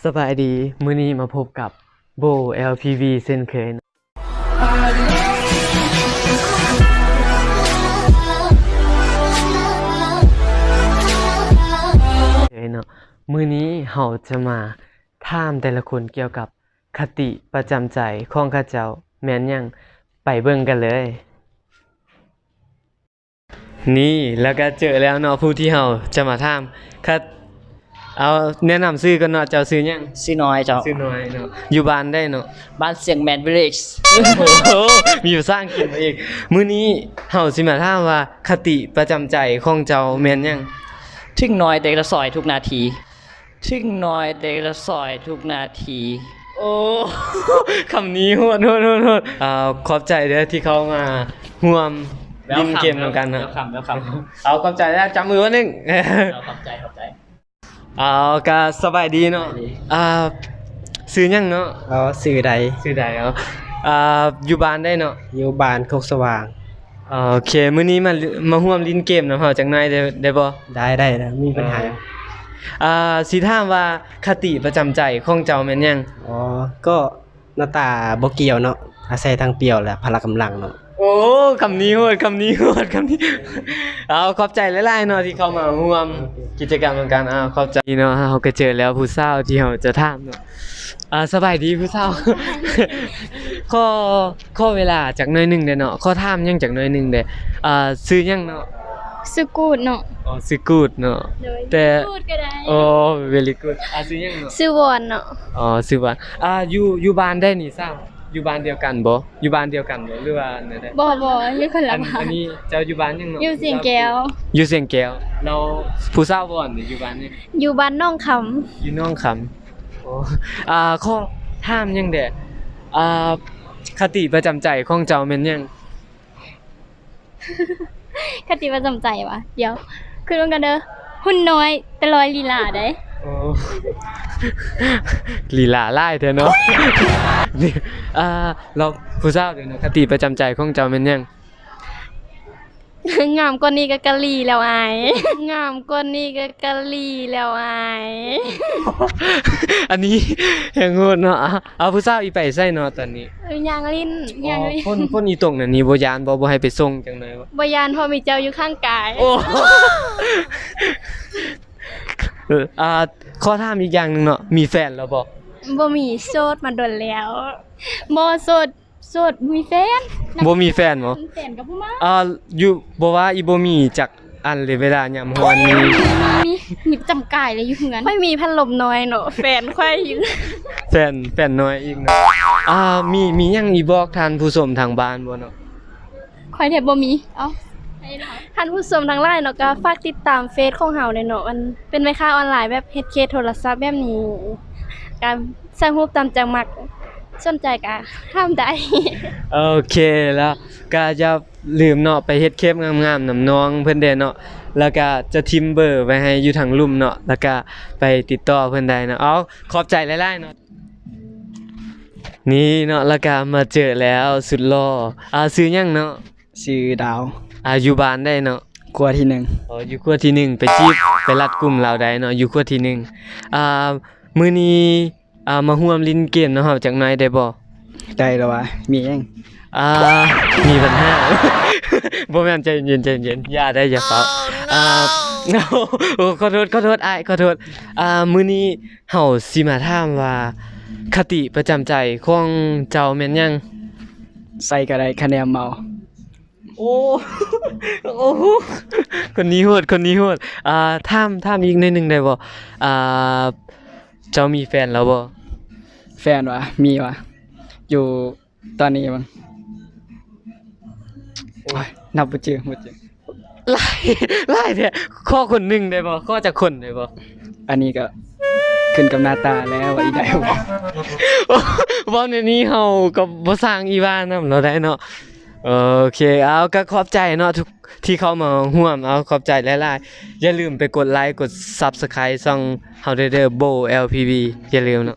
ສະບາຍດີ ມື້ນີ້ມາພົບກັບໂບ ແອລ ພີ ວີ ເຊັ່ນເຄີຍເນາະ. ເນາະ ມື້ນີ້ເຮົາຈະມາຖາມແຕ່ລະຄົນກ່ຽວກັບຄະຕິປະຈຳໃຈຂອງເຂົາເຈົ້າແມ່ນຫຍັງ? ໄປເບິ່ງກັນເລີຍ. ນີ້ ແລ້ວກະເຈີແລ້ວເນາະ ຜູ້ທີ່ເຮົາຈະມາຖາມ. ຄະ ເອົາ ແນະນຳຊື່ກ່ອນເນາະ ເຈົ້າຊື່ຫຍັງ? ຊື່ນ້ອຍເຈົ້າ. ຊື່ນ້ອຍເນາະ ຢູ່ບ້ານໃດເນາະ? ບ້ານຊຽງແມນວິລເລຈ. ໂອ້ໂຫ ມີພາສາອັງກິດມາອີກ. ມື້ນີ້ເຮົາຊິມາຖາມວ່າ ຄະຕິປະຈຳໃຈຂອງເຈົ້າແມ່ນຫຍັງ? ເຖິງນ້ອຍແຕ່ລະຊອຍທຸກນາທີ. ເຖິງນ້ອຍແຕ່ລະຊອຍທຸກນາທີ. ໂອ້ ຄຳນີ້ໂຫດ ໂຫດ ໂຫດ ໂຫດ. ອ່າ ຂອບໃຈເດີ້ທີ່ເຂົ້າມາຮ່ວມຫຼິ້ນເກມນຳກັນເນາະ. ເວລຄັມ ເວລຄັມ. ເອົາ ຂອບໃຈແລ້ວ ຈັບມືວັນໜຶ່ງ. ເອົາ ຂອບໃຈ ຂອບໃຈ. ເອົາ ກະສະບາຍດີເນາະ. ສະບາຍດີ. ອ່າ ຊື່ຫຍັງເນາະ? ເອົາ ຊື່ໃດ? ຊື່ໃດ? ເອົາ ອ່າ ຢູ່ບ້ານໃດເນາະ? ຢູ່ບ້ານໂຄກສະຫວ່າງ. ໂອເຄ ມື້ນີ້ມາ ມາຮ່ວມຫຼິ້ນເກມນຳເຮົາຈັກໜ້ອຍໄດ້ ໄດ້ບໍ່? ໄດ້ ໄດ້ ບໍ່ມີບັນຫາ. ເອີ ອ່າ ຊິຖາມວ່າຄະຕິປະຈຳໃຈຂອງເຈົ້າແມ່ນຫຍັງ? ອໍ ກໍໜ້າຕາບໍ່ກ່ຽວເນາະ ອາໄສທາງປ່ຽວ ແລະ ພະລະກຳລັງເນາະ. ໂອ້ ຄຳນີ້ໂຫດ ຄຳນີ້ໂຫດ ຄຳນີ້. ເອົາ ຂອບໃຈຫຼາຍໆເນາະ ທີ່ເຂົ້າມາຮ່ວມ ໂອເຄ ກິດຈະກຳນຳກັນ. ເອົາ ຂອບໃຈເນາະ. ເຮົາກໍເຈີແລ້ວຜູ້ສາວທີ່ເຮົາຈະຖາມເນາະ. ອ່າ ສະບາຍດີຜູ້ສາວ. ຂໍ ຂໍເວລາຈັກໜ້ອຍໜຶ່ງເດ້ເນາະ ຂໍຖາມຫຍັງຈັກໜ້ອຍໜຶ່ງເດ້. ອ່າ ຊື່ຫຍັງເນາະ? ຊື່ກູດເນາະ. ອໍ ຊື່ກູດເນາະ. ໂດຍ ແຕ່ ກູດກໍໄດ້. ອໍ ເວລີກູດ. ອ່າ ຊື່ຫຍັງເນາະ? ຊື່ວອນເນາະ. ອໍ ຊື່ວອນ. ອ່າ ຢູ່ ຢູ່ບ້ານໃດນີ້ສາວ? ຢູ່ບ້ານດຽວກັນບໍ່? ຢູ່ບ້ານດຽວກັນບໍ່ ຫຼືວ່າແນວໃດ? ບໍ່ ບໍ່ ຢູ່ຄົນລະບ້ານ. ອັນນີ້ເຈົ້າຢູ່ບ້ານຫຍັງເນາະ? ຢູ່ສຽງແກ້ວ. ຢູ່ສຽງແກ້ວ. ແລ້ວຜູ້ສາວວອນນີ້ຢູ່ບ້ານຫຍັງ? ຢູ່ບ້ານໜອງຄຳ. ຢູ່ໜອງຄຳ. ໂອ້ ອ່າ ຂໍຖາມຫຍັງແດ່ ອ່າ ຄະຕິປະຈຳໃຈຂອງເຈົ້າແມ່ນຫຍັງ? ຄະຕິປະຈຳໃຈຫວາ? ດຽວ ຄິດເບິ່ງກ່ອນເດີ. ຫຸ່ນນ້ອຍແຕ່ລອຍລີລາໃດ໋. ໂອ້ ລີລາຫຼາຍແທ້ເນາະ. ອ່າ ແລ້ວຜູ້ສາວເດີເນາະ ຄະຕິປະຈຳໃຈຂອງເຈົ້າແມ່ນຫຍັງ? ງາມກວ່ານີ້ກໍກະລີແລ້ວອ້າຍ ງາມກວ່ານີ້ກໍກະລີແລ້ວອ້າຍ. ອັນນີ້ແຮງໂຫດເນາະ. ເອົາ ເອົາ ຜູ້ສາວອີ່ໄປໃສເນາະຕອນນີ້? ເອີ ຍ່າງຫຼິ້ນ ຍ່າງຫຼິ້ນ. ຝົນ ຝົນອີ່ຕົກນັ້ນນີ້ບໍ່ຢ້ານບໍ່? ບໍ່ໃຫ້ໄປສົ່ງຈັກໜ້ອຍບໍ່? ບໍ່ຢ້ານ ເພາະມີເຈົ້າຢູ່ຂ້າງກາຍ. ໂອ້ ອ່າ ຂໍຖາມອີກຢ່າງໜຶ່ງເນາະ ມີແຟນແລ້ວບໍ່? ບໍ່ມີ ໂສດມາດົນແລ້ວ. ບໍ່ ໂສດ ໂສດ ບໍ່ມີແຟນ. ບໍ່ມີແຟນບໍ່? ແຟນກໍບໍ່ມາ. ອ່າ ຢູ່ ບໍ່ວ່າອີ່ບໍ່ມີຈັກອັນເລີຍ ເວລາຍາມຮ້ອນນີ້. ມີ ມີ ມີ ມີ ມີຈຳກາຍເລີຍຢູ່ເຮືອນ. ຂ້ອຍມີພັດລົມນ້ອຍເນາະ ແຟນຂ້ອຍຢູ່. ແຟນ ແຟນນ້ອຍອີກເນາະ. ອ່າ ມີ ມີຫຍັງອີກບອກທ່ານຜູ້ຊົມທາງບ້ານບໍ່ເນາະ? ຂ້ອຍແທບບໍ່ມີ. ເອົ້າ ທ່ານຜູ້ຊົມທັງຫຼາຍເນາະ ກໍຝາກຕິດຕາມເຟສຂອງເຮົາແດ່ເນາະ ອັນເປັນແມ່ຄ້າອອນລາຍ ແບບເຮັດເຄສໂທລະສັບແບບນີ້ ກໍໃສ່ຮູບຕາມໃຈມັກ ສົນໃຈກໍຖາມໄດ້. ໂອເຄ ແລ້ວກໍຢ່າລືມເນາະ ໄປເຮັດເຄສງາມໆນຳນ້ອງເພິ່ນແດ່ເນາະ ແລ້ວກໍຈະຖິ້ມເບີໄວ້ໃຫ້ຢູ່ທາງລຸ່ມເນາະ ແລ້ວກໍໄປຕິດຕໍ່ເພິ່ນໄດ້ເນາະ. ເອົາ ຂອບໃຈຫຼາຍໆເນາະ. ນີ້ເນາະ ແລ້ວກໍມາເຈີແລ້ວ ສຸດຫຼໍ່. ອ່າ ຊື່ຫຍັງເນາະ? ຊື່ດາວ. ອ່າ ຢູ່ບ້ານໃດເນາະ? ຄົວທີໜຶ່ງ. ອໍ ຢູ່ຄົວທີໜຶ່ງ ໄປຈີບ ໄປລັດກຸ່ມລາວໄດ້ເນາະ ຢູ່ຄົວທີໜຶ່ງ. ອ່າ ມື້ນີ້ ອ່າ ມາຮ່ວມຫຼິ້ນເກມນຳເຮົາຈັກໜ້ອຍໄດ້ບໍ່? ໄດ້ແລ້ວຫວາ? ມີຫຍັງ? ອ່າ ມີບັນຫາ. ບໍ່ແມ່ນ ໃຈເຢັນໆ ຢ່າໄດ້ ຢ່າຟ້າວ. ອ່າ ໂອ້ ຂໍໂທດ ຂໍໂທດອ້າຍ ຂໍໂທດ. ອ່າ ມື້ນີ້ ເຮົາຊິມາຖາມວ່າ ຄະຕິປະຈຳໃຈຂອງເຈົ້າແມ່ນຫຍັງ? ໃສກໍໄດ້ ຄະແນນເມົາ. ໂອ້ ໂອ້ ຄົນນີ້ໂຫດ ຄົນນີ້ໂຫດ. ອ່າ ຖາມ ຖາມອີກໜ້ອຍໜຶ່ງໄດ້ບໍ່? ອ່າ ເຈົ້າມີແຟນແລ້ວບໍ່? ແຟນຫວາ? ມີຫວາ? ຢູ່ ຕອນນີ້ມັນ ໂອ້ຍ ນັບບໍ່ຈື່ ບໍ່ຈື່. ຫຼາຍ ຫຼາຍແທ້. ຂໍຄົນໜຶ່ງໄດ້ບໍ່? ຂໍຈັກຄົນໄດ້ບໍ່? ອັນນີ້ກໍຂຶ້ນກັບໜ້າຕາແລ້ວ ວ່າອີກໄດ້ບໍ່. ເວົ້າແນວນີ້ເຮົາກໍບໍ່ສ້າງອີ່ຫວ່ານຳລາວໄດ້ເນາະ. ໂອເຄ ເອົາ ກໍຂອບໃຈເນາະ ທີ່ເຂົ້າມາຮ່ວມ. ເອົາ ຂອບໃຈຫຼາຍໆ. ຢ່າລືມໄປກົດໄລ ກົດ Subscribe ຊ່ອງເຮົາເດີ ໂບ ແອລ ພີ ວີ ຢ່າລືມເນາະ.